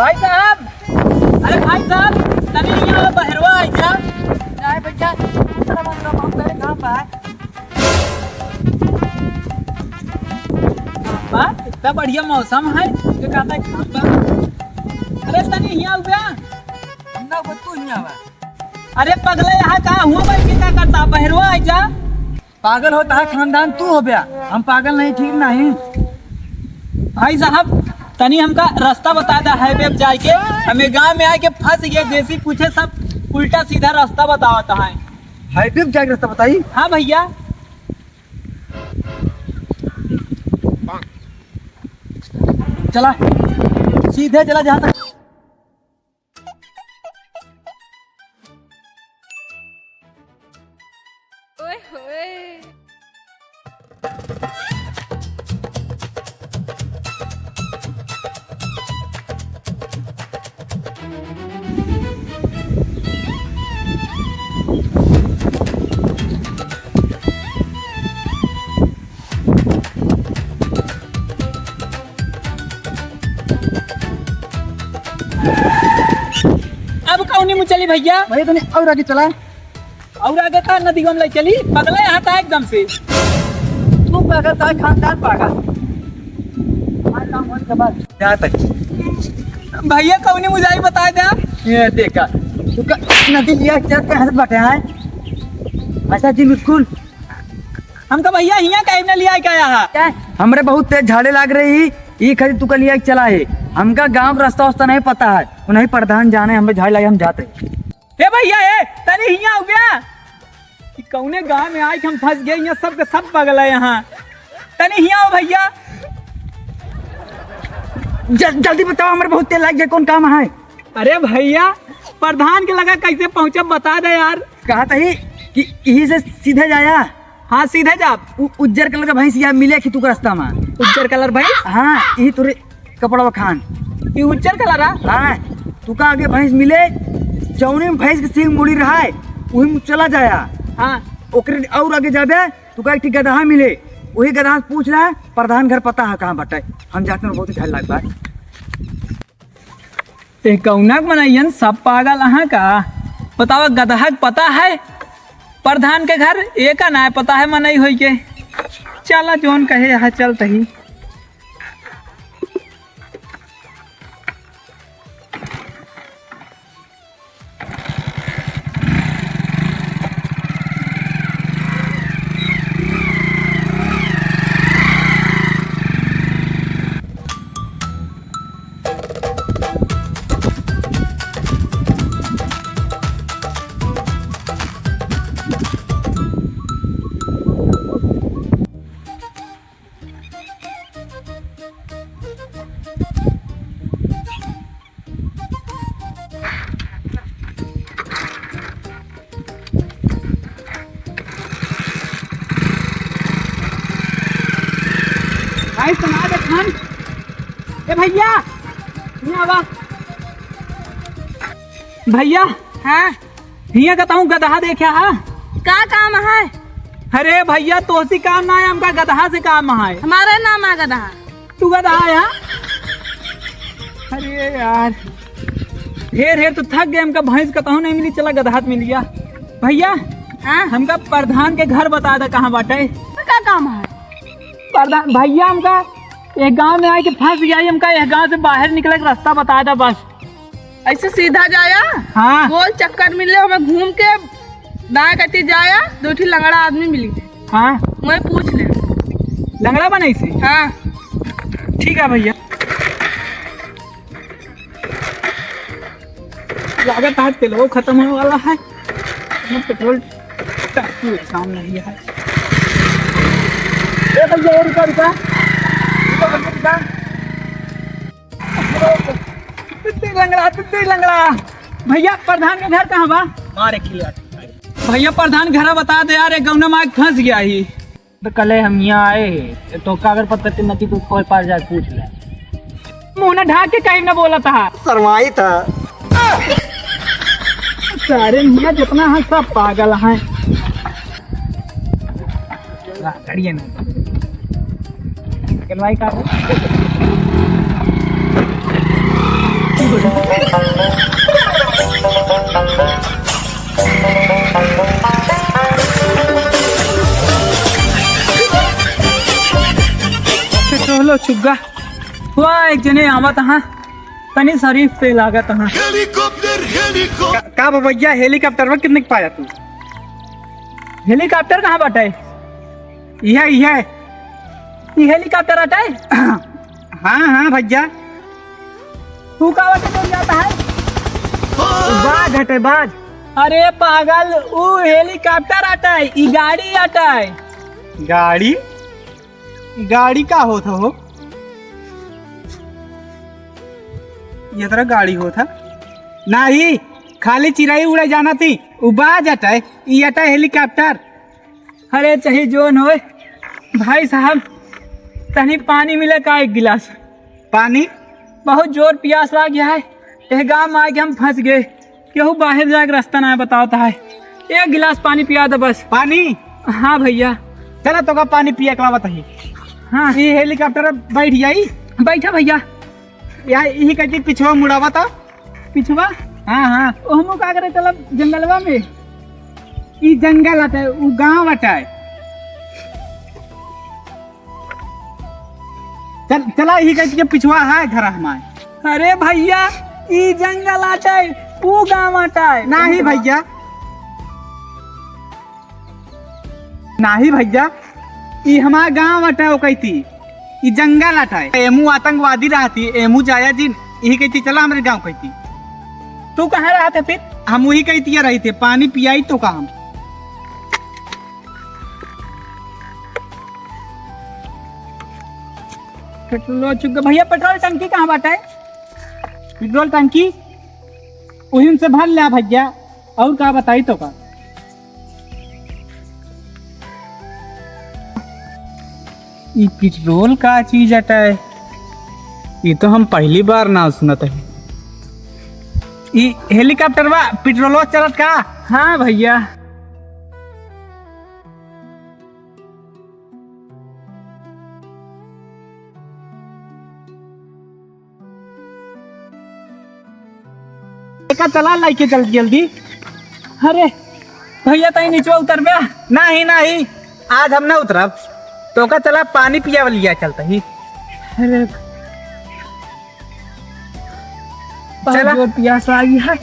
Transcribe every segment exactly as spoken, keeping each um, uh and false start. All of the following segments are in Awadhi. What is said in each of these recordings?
भाई साहब, अरे भाई साहब, तनी यहाँ बहरवा आई जा। नहीं भैया, दूसरा बंदा बहुत बड़े काम बा। बा, इतना बढ़िया मौसम है, तो कहता है काम बा। अरे तनी यहाँ आ गया। हम ना, वो तू यहाँ बा। अरे पगले, यहाँ का हुआ भाई, क्या करता? बहरवा आई जा। पागल होता है खानदान तू हो बया, हम पागल नहीं, ठीक नहीं। भाई साहब, तनी हमका रास्ता बता दा, हाईवे पे जाए के। हमें गांव में आके फंस गए, जैसी पूछे सब उल्टा सीधा रास्ता बतावता है। हाईवे पे जाके रास्ता बताई? हाँ भैया। चला, सीधे चला जहाँ तक। ओए होए। अब कौनी मुँह चली भैया? भैया, तनी और आगे चला। और आगे का नदी में ले चली? पगला यहाँ था एकदम से। तू पागल था, खानदान पागल। हमारा काम होने के बाद। यहाँ तक। भैया, कौनी मुँह जाई बता दे। ये देखा, तू का नदी लिया, क्या, क्या हंसत बाटे हैं? ऐसा जी बिल्कुल। हमका भैया हियाँ काहे न लिया के आया है? हमरे बहुत तेज झाड़े लाग रही, ई खातिर तू का लिया के चला है। हमका गांव रास्ता वास्ता नहीं पता है, वो नहीं प्रधान जाने, हमें झाड़े लागे, हम जाते। ए भैया, ए, तनी हियाँ आ गया। कि कौने गांव में आइके हम फंस गए, यहाँ सब के सब पागल है यहाँ। तनी हियाँ आओ भैया। जल-, जल्दी बताओ, हमरे बहुत तेज लाग जाए, कौन काम है? अरे भैया, प्रधान के लगा कैसे पहुँचब, बता दे यार। कहा तही कि यही से सीधे जाया। हाँ, सीधे जा। उ-, उज्जर कलर का भैंस यहाँ मिले कि तू के रास्ता में। उज्जर कलर भैंस? हाँ, यही तोरे कपड़ा खान। ये उज्जर कलर है? हाँ, तू का आगे भैंस मिले, जौने में भैंस के सींग मुड़ी रहा है, वही में चला जाया। हाँ। ओकरे और आगे जाबे, तू का एक ठे गदहा मिले, वही गदहा से पूछ रहा है, प्रधान घर पता है कहाँ बटे? हम जाते हैं, बहुत झाड़ लाग बा। ए, कौना के मनइयन सब पागल अहाँ का? बतावा, गदहा के पता है प्रधान के घर? एका ना पता है मनई होई के। चला, जौन कहे यहाँ चल तही। भाई, सुना दे खान। ए भैया, हियाँ आवा। भैया। हाँ। हियाँ का तहूँ गदहा देख्या हा? का काम है? अरे भैया, तोसी काम ना है, हमका गदहा से काम है। हमारे नाम है गदहा। तू गदहा है, हाँ? अरे यार, हेर हेर तो थक गए, हमका भैंस कतहूँ नहीं मिली, चला गदहा त मिल गया। भैया, हाँ? हमका प्रधान के घर बता दा, कहाँ बाटे? का काम है? प्रधान भैया, हमका एक गांव में आइके फंस गया, हमका एक गांव से बाहर निकले के रास्ता बता दा बस। ऐसे सीधा जाया, हाँ। गोल चक्कर मिले, हमें घूम के दाएं कटी जाया, दो ठी लंगड़ा आदमी मिली। हाँ। मैं पूछ ले। लंगड़ा बा नहीं से? हाँ। ठीक है भैया। लागत आज तेलवा खत्म होने वाला है। अपना पेट्रोल टंकी काम नहीं है। ए भैया, ए रुका, रुका। रुका, रुका, रुका। तित्ती लंगड़ा, तित्ती लंगड़ा। भैया, प्रधान के घर कहाँ बा? मारे खिलवा। भैया, प्रधान घर बता दे यार, एक गौना माँ फंस गया ही। तो कल हम यहाँ आए हैं, तो कागज पत्तर के नदी को कोई पार जाके पूछ ले। मुंह ना ढाक के कहीं ना बोला था। शर्माई था। सारे मैं जितना है सब पागल हैं। हाँ, गाड़ी है ना। निकलवाई का है? चलो चुग्गा, वाह, एक जने आवत हाँ, तनी शरीफ पे लागत हाँ। हेलीकॉप्टर, हेलीकॉप्टर। का, का बा भैया, हेलीकॉप्टर में कितने के पाया तू? हेलीकॉप्टर कहाँ बाटे? यह, यह। ई हेलीकॉप्टर हटे? हाँ, हाँ भैया। तू का वजह से जाता है? बाज हटे, बाज। अरे पागल, ऊ हेलीकॉप्टर हटे, ई गाड़ी हटे। गाड़ी? गाड़ी का होत हो? ये तरह गाड़ी होत है? नाही, खाली चिरई उड़े जाना थी। ऊ बाज हटे, ई हटे हेलीकॉप्टर। अरे चाहे जोन होए, भाई साहब, तनी पानी मिले का एक गिलास? पानी? बहुत जोर पियास लाग गया है, यह गाँव में आके हम फंस गए, केहू बाहर जाके रास्ता ना बतावता है, एक गिलास पानी पिया दे बस। पानी? हाँ भैया। चला तोका पानी पिया के लावत ही। हाँ। ई हेलीकॉप्टर बैठ जाई। बैठा भैया। या यही कहती पिछवा मुड़ावा था। पिछवा? हाँ, हाँ। ओहमो का करे चलब जंगलवा में? ई जंगल हटे, ऊ गाँव हटे। चल, चला यही कहती के पिछवा है घर हमारे। अरे भैया, ई जंगल हटे, ऊ गाँव हटे। नाही भैया। नाही भैया, ई हमार गाँव अटे, ओ कहती, ई जंगल अटे। एमू आतंकवादी रहती, एमू जाया जिन, यही कहती, "चला हमरे गाँव," कहती। तू कहाँ रहत है फिर? हम वही कहती रही थे, पानी पियाई तो का हम। पेट्रोल चुक गए। भैया, पेट्रोल टंकी कहाँ बाटे? पेट्रोल टंकी उहिन से भर ल्या भैया, और का बताई तो का। ई पेट्रोल का चीज अटै? ई तो हम पहली बार नाम सुनत है। ई हेलीकॉप्टर बा, पेट्रोलो चलत का? हाँ भैया। एका चला लाइके जल्दी जल्दी। अरे भैया, तई नीचे उतरबे? नहीं, नहीं, आज हम ना उतरब। तोका चला पानी पियावल लिया चलता ही। अरे, बहुत चला। जोर पियास लागी है।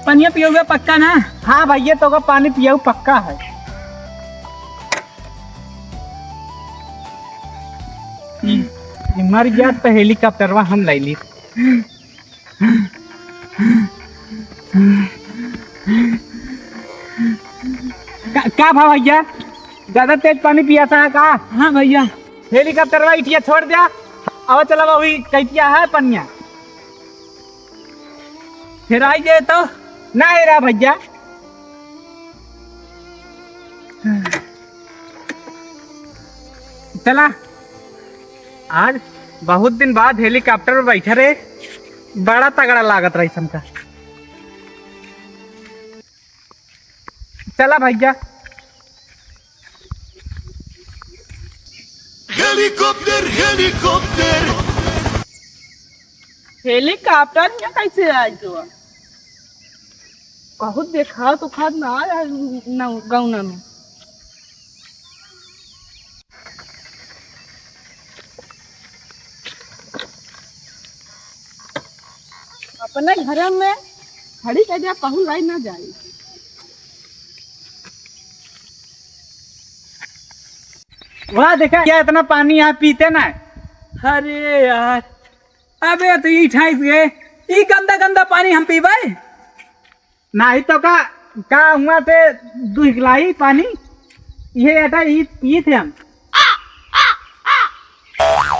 पनिया पियोगे पक्का ना? हाँ भैया, तोका पानी पियाऊ पक्का है। ई, ई मर गया तो हेलीकॉप्टरवा हम लाई ली। का, का भा भैया, ज्यादा तेज पानी पियासा है का? हाँ भैया। हेलीकॉप्टरवा इठिया छोड़ द्या, अब चला वही कैतिया है पनिया। हेराई जाए तो? ना हेरा भैया। चला, आज बहुत दिन बाद हेलीकॉप्टर में बैठे रहे, बड़ा तगड़ा लागत रही हमका। चला भैया। हेलीकॉप्टर, हेलीकॉप्टर। हेलीकॉप्टर में कैसे आई तो? कहूँ देखा तो खाद ना आया न-, गौना में। अपने घर में खड़ी कर दिया, कहूँ लाई ना जाए। वाह, देखा क्या इतना पानी यहाँ पीते ना। अरे यार, अबे तो ई ठाइस गए, ई गंदा गंदा पानी हम पीबे? नाही तो का, का हुआ थे दुई गिलाई पानी, ये अटा ई पी थे हम।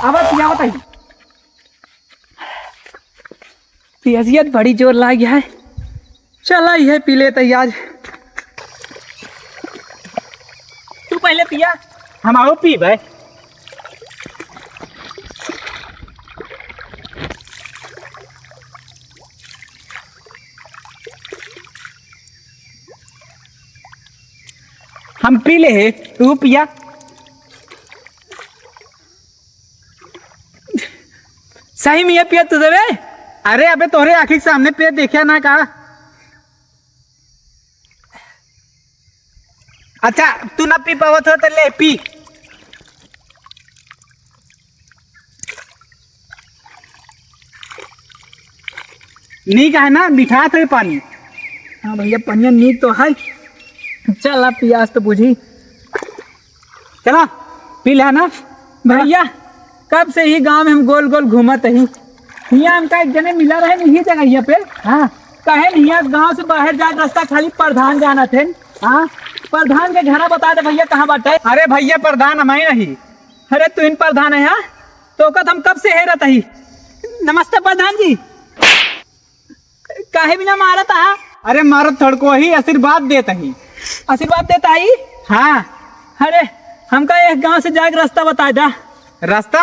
अब पिया बताई। पियसियत बड़ी जोर लाग है। चला, इहे पी लेते आज। तू पहले पिया। हम आओ पी भाई। हम पी ले है, तू पिया। सही में ये पिया तू देवे? अरे अबे, तोहरे आँखी के सामने पेड़ देखे ना का? अच्छा, तू ना पी पावत हो तो ले पी। नीक है ना, मिठात है पानी। हाँ भैया, पनिया नीक तो है। चल, अब पियास तो बुझी। चला, पी ले ना। भैया, कब से ही गाँव में हम गोल गोल घूमत ही। हियाँ हमका एक जने मिला रहे, यही जगह पे। हाँ। कहे हियाँ गाँव से बाहर जाए रास्ता खाली प्रधान जानत है। हाँ, प्रधान के घरा बता दे भैया, कहाँ बाटे? अरे भैया, प्रधान हम ही नहीं। अरे तू इन प्रधान है, हाँ? तो कत हम कब से हेरत ही। नमस्ते प्रधान जी। काहे बिना मारत हा? अरे मारत थोड़को ही, आशीर्वाद देत ही। आशीर्वाद देत ही? हाँ। अरे, हमका एक गाँव से जाके रास्ता बता दा। रास्ता?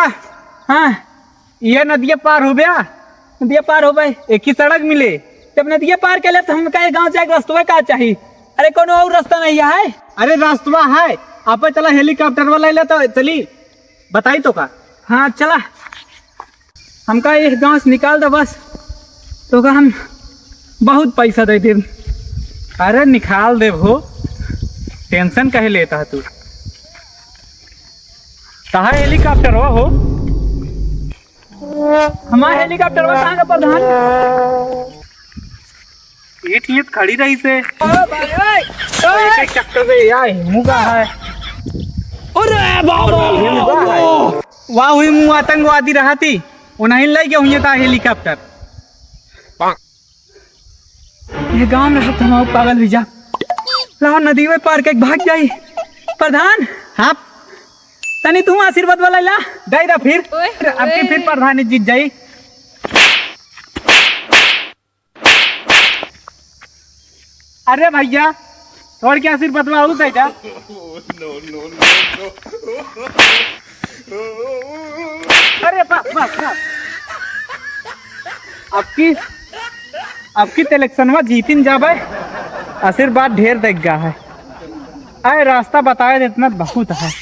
हाँ। ये नदिया पार हो गया। नदिया पार हो गए। एक ही सड़क मिले। जब नदिया पार के लिए तो हमका एक गाँव जाके रास्ता का चाहिए। अरे कोनो और रास्ता नहीं है? अरे रास्ता है। आप चला, हेलीकॉप्टर वाला ले तो चली। बताई तो का? हाँ, चला। हमका एक गाँव से निकाल दे बस, तो का हम बहुत पैसा दे देब। अरे निकाल देब हो, tension काहे लेता है तू? कहाँ हेलीकॉप्टर हो, हो? हमारा हेलीकॉप्टर कहाँ का प्रधान? ईट ईट खड़ी रही से। ओ भाई, ओए, ओए। एक एक चक्कर में या हिमू का है। अरे बाबा। हिमू का है। वाह, हुई मुँह आतंकवादी रहा थी, वो नहीं लई गए हुई था हेलीकॉप्टर। ये गांव में रहत हमारा पागल भैया। लाओ नदी में पार के भाग जाई। प्रधान। हाँ। तनी तू आशीर्वाद वाला ला। दे दा फिर। ओए, अब की फिर ओए। प्रधानी जीत जाई। अरे भैया, थोड़ के आशीर्वाद बा, आऊ दे जा। अरे बस, बस, बस। अब की, अब की इलेक्शनवा जीतिन जाबे, आशीर्वाद ढेर देगा है। अरे रास्ता बताए देतना बहुत है।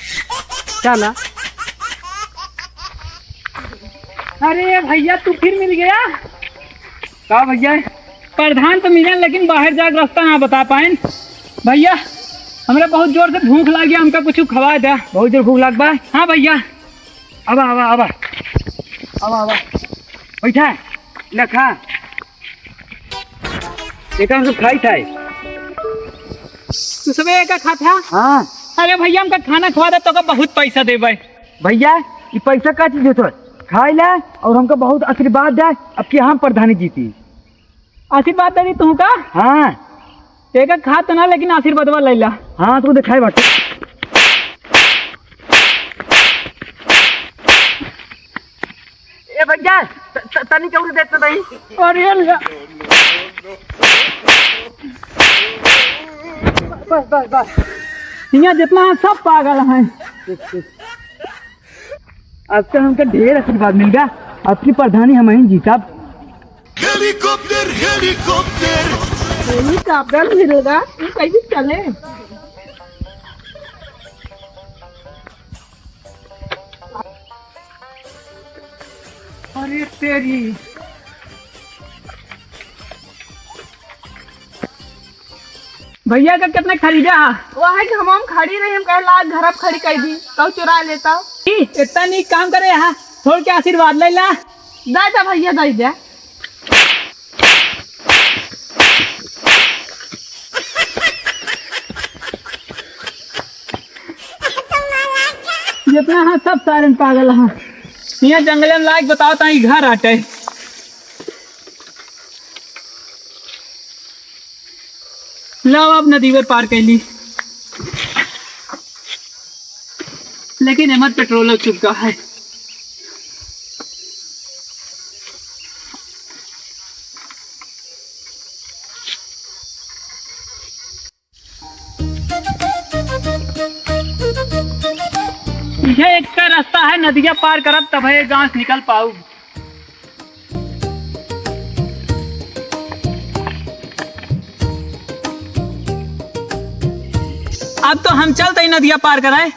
चला। अरे भैया, तू फिर मिल गया। का भैया? प्रधान तो मिलन, लेकिन बाहर जाके रास्ता ना बता पाएन। भैया, हमरा बहुत जोर से भूख लाग गया, हमका कुछ खवा दे। बहुत जोर भूख लाग बा? हाँ भैया। आवा, आवा, आवा। आवा, आवा। बैठा, ले खा। एक हम सब खाई था। तू सबे एक खा था? हाँ। अरे भैया, हमका खाना खवा दे, तो का बहुत पैसा देबे। भैया, ये पैसा का चीज होता है? खाई ले और हमका बहुत आशीर्वाद दे, अब की हम प्रधानी जीती। आशीर्वाद दे दी तू का? हाँ। एक खा तो ना, लेकिन आशीर्वादवा ले ला। हाँ, तू दिखाई बाटे। ए भैया, त-, त-, तनी केवरी देत नहीं। अरे ले। बस, बस, बस। यहाँ जितना है, सब पागल हैं। अब तो हमका ढेर आशीर्वाद मिल गया, अब की प्रधानी हम ही जीतब। हेलीकॉप्टर, हेलीकॉप्टर। हेलीकॉप्टर मिलेगा, तू कैसे चले? अरे तेरी। भैया का कितना खरीदा है? वो है कि हम, हम खड़ी रही, हम कहे लाग घर अब खड़ी कर दी, कहू चुरा लेता। ई, इतना नीक काम करे यहाँ, थोड़ के आशीर्वाद ले ला। दे दे भैया, दे दे। जितना हाँ सब सारे पागल हैं। यहाँ जंगल में लाग बताओ ताई घर आटे। लाओ अब नदी में पार कैली। लेकिन एमर पेट्रोल हो चुका है। यह एक का रास्ता है, नदिया पार करब तब है गांव से निकल पाऊ। अब तो हम चलते ही नदिया पार कराए,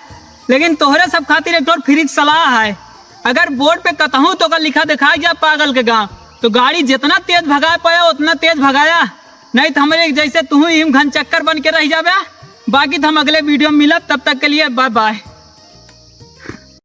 लेकिन तोहरे सब खातिर एक ठो फ्री सलाह है। अगर बोर्ड पे कतहूँ तो का लिखा दिखाई जा पागल के गांव, तो गाड़ी जितना तेज भगाए पाया उतना तेज भगाया, नहीं तो हमरे जैसे तू ही घन चक्कर बन के रह जाबे। बाकी तो हम अगले वीडियो में मिलब, तब तक के लिए बाय बाय।